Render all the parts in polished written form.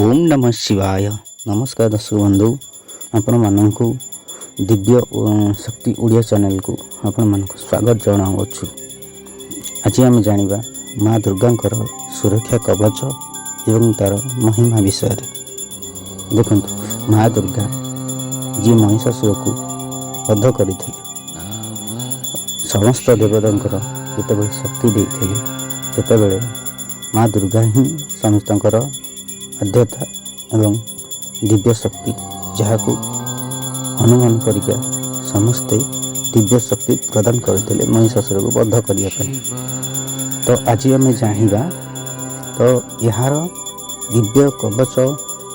ଓମ୍ ନମଃ ଶିବାୟ। ନମସ୍କାର ଦର୍ଶକ ବନ୍ଧୁ, ଆପଣମାନଙ୍କୁ ଦିବ୍ୟ ଶକ୍ତି ଓଡ଼ିଆ ଚ୍ୟାନେଲକୁ ଆପଣମାନଙ୍କୁ ସ୍ୱାଗତ ଜଣାଉଅଛୁ। ଆଜି ଆମେ ଜାଣିବା ମା ଦୁର୍ଗାଙ୍କର ସୁରକ୍ଷା କବଚ ଏବଂ ତା'ର ମହିମା ବିଷୟରେ। ଦେଖନ୍ତୁ, ମା ଦୁର୍ଗା ଯିଏ ମହିଷାସୁରକୁ ବଧ କରିଥିଲେ, ସମସ୍ତ ଦେବତାଙ୍କର ଯେତେବେଳେ ଶକ୍ତି ଦେଇଥିଲେ, ସେତେବେଳେ ମା ଦୁର୍ଗା ହିଁ ସମସ୍ତଙ୍କର ଆଦ୍ୟତା ଏବଂ ଦିବ୍ୟ ଶକ୍ତି, ଯାହାକୁ ହନୁମାନ ପରିକା ସମସ୍ତେ ଦିବ୍ୟ ଶକ୍ତି ପ୍ରଦାନ କରିଥିଲେ ମହିଷାସୁରକୁ ବଧ କରିବା ପାଇଁ। ତ ଆଜି ଆମେ ଜାଣିବା ତ ଏହାର ଦିବ୍ୟ କବଚ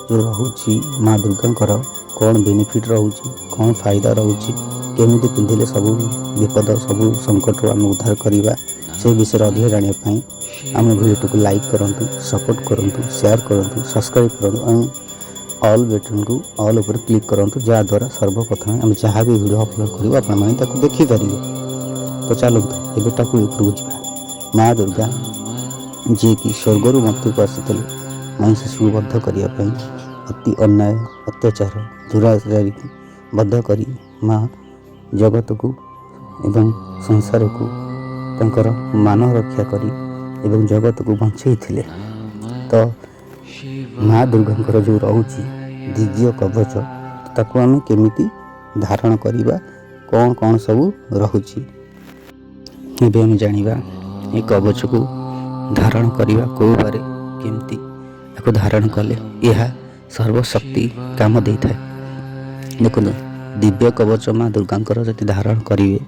ଯେଉଁ ରହୁଛି ମା ଦୁର୍ଗାଙ୍କର, କ'ଣ ବେନିଫିଟ୍ ରହୁଛି, କ'ଣ ଫାଇଦା ରହୁଛି, କେମିତି ପିନ୍ଧିଲେ ସବୁ ବିପଦ, ସବୁ ସଙ୍କଟରୁ ଆମେ ଉଦ୍ଧାର କରିବା, ସେ ବିଷୟରେ ଅଧିକ ଜାଣିବା ପାଇଁ ଆମ ଭିଡ଼ିଓଟିକୁ ଲାଇକ୍ କରନ୍ତୁ, ସପୋର୍ଟ କରନ୍ତୁ, ସେୟାର କରନ୍ତୁ, ସବସ୍କ୍ରାଇବ୍ କରନ୍ତୁ ଏବଂ ଅଲ୍ ବଟନ୍କୁ ଅଲ୍ ଉପରେ କ୍ଲିକ୍ କରନ୍ତୁ, ଯାହାଦ୍ୱାରା ସର୍ବପ୍ରଥମେ ଆମେ ଯାହା ବି ଭିଡ଼ିଓ ଅପଲୋଡ଼ କରିବୁ, ଆପଣମାନେ ତାକୁ ଦେଖିପାରିବେ। ତ ଚାଲନ୍ତୁ, ଏବେ ଟପିକ୍ ଉପରକୁ ଯିବା। ମା ଦୁର୍ଗା ଯିଏକି ସ୍ୱର୍ଗରୁ ମର୍ତ୍ତ୍ୟକୁ ଆସିଥିଲେ ମହିଷାସୁରକୁ ବଧ କରିବା ପାଇଁ, ଅତି ଅନ୍ୟାୟ, ଅତ୍ୟାଚାର, ଦୁରାଚାରୀକୁ ବଧ କରି ମା ଜଗତକୁ ଏବଂ ସଂସାରକୁ ତାଙ୍କର ମାନ ରକ୍ଷା କରି ଏବଂ ଜଗତକୁ ବଞ୍ଚେଇଥିଲେ। ତ ମା ଦୁର୍ଗାଙ୍କର ଯେଉଁ ରହୁଛି ଦିବ୍ୟ କବଚ, ତାକୁ ଆମେ କେମିତି ଧାରଣ କରିବା, କ'ଣ କ'ଣ ସବୁ ରହୁଛି, ଏବେ ଆମେ ଜାଣିବା। ଏ କବଚକୁ ଧାରଣ କରିବା କେଉଁ ବାରେ, କେମିତି ଏହାକୁ ଧାରଣ କଲେ ଏହା ସର୍ବଶକ୍ତି କାମ ଦେଇଥାଏ। ଦେଖନ୍ତୁ, ଦିବ୍ୟ କବଚ ମା ଦୁର୍ଗାଙ୍କର ଯଦି ଧାରଣ କରିବେ,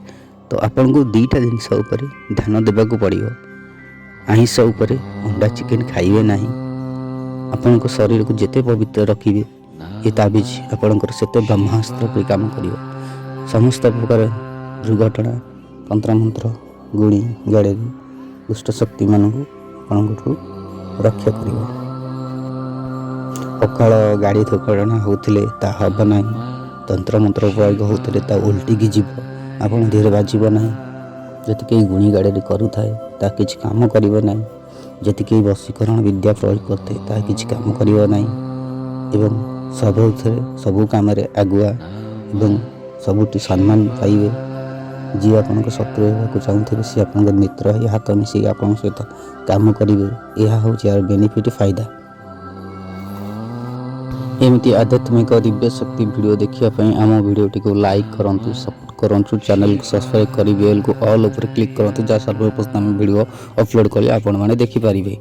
ତ ଆପଣଙ୍କୁ ଦୁଇଟା ଜିନିଷ ଉପରେ ଧ୍ୟାନ ଦେବାକୁ ପଡ଼ିବ। ଆଇଁଷ ଉପରେ, ଅଣ୍ଡା, ଚିକେନ୍ ଖାଇବେ ନାହିଁ। ଆପଣଙ୍କ ଶରୀରକୁ ଯେତେ ପବିତ୍ର ରଖିବେ, ଏ ତାବିଜ ଆପଣଙ୍କର ସେତେ ବ୍ରହ୍ମାସ୍ତ୍ର ପରି କାମ କରିବ। ସମସ୍ତ ପ୍ରକାର ଦୁର୍ଘଟଣା, ତନ୍ତ୍ରମନ୍ତ୍ର, ଗୁଣି ଗାଡ଼େରୀ, ଦୁଷ୍ଟ ଶକ୍ତିମାନଙ୍କୁ ଆପଣଙ୍କଠୁ ରକ୍ଷା କରିବ। ଅକାଳ ଗାଡ଼ି ଦୁର୍ଘଟଣା ହେଉଥିଲେ ତାହା ହେବ ନାହିଁ। ତନ୍ତ୍ରମନ୍ତ୍ର ପ୍ରୟୋଗ ହେଉଥିଲେ ତା ଓଲଟିକି ଯିବ, ଆପଣ ଦେହରେ ବାଜିବ ନାହିଁ। ଯଦି କେହି ଗୁଣି ଗାଡ଼େରୀ କରୁଥାଏ, ତାହା କିଛି କାମ କରିବ ନାହିଁ। ଯଦି କେହି ବଶୀକରଣ ବିଦ୍ୟା ପ୍ରୟୋଗ କରିଥାଏ, ତାହା କିଛି କାମ କରିବ ନାହିଁ। ଏବଂ ସବୁଥିରେ, ସବୁ କାମରେ ଆଗୁଆ ଏବଂ ସବୁଠି ସମ୍ମାନ ପାଇବେ। ଯିଏ ଆପଣଙ୍କ ଶତ୍ରୁ ହେବାକୁ ଚାହୁଁଥିବେ, ସିଏ ଆପଣଙ୍କ ମିତ୍ର ହେଇ ହାତ ମିଶେଇ ଆପଣଙ୍କ ସହିତ କାମ କରିବେ। ଏହା ହେଉଛି ଏହାର ବେନିଫିଟ୍, ଫାଇଦା। ଏମିତି ଆଧ୍ୟାତ୍ମିକ ଦିବ୍ୟ ଶକ୍ତି ଭିଡ଼ିଓ ଦେଖିବା ପାଇଁ ଆମ ଭିଡ଼ିଓଟିକୁ ଲାଇକ୍ କରନ୍ତୁ, ସପୋର୍ଟ କରନ୍ତୁ, ଚ୍ୟାନେଲକୁ ସବସ୍କ୍ରାଇବ୍ କରି ବେଲ୍କୁ ଅଲ୍ ଉପରେ କ୍ଲିକ୍ କରନ୍ତୁ, ଯାହା ସର୍ବପ୍ରଥମେ ଭିଡ଼ିଓ ଅପଲୋଡ଼ କଲେ ଆପଣମାନେ ଦେଖିପାରିବେ।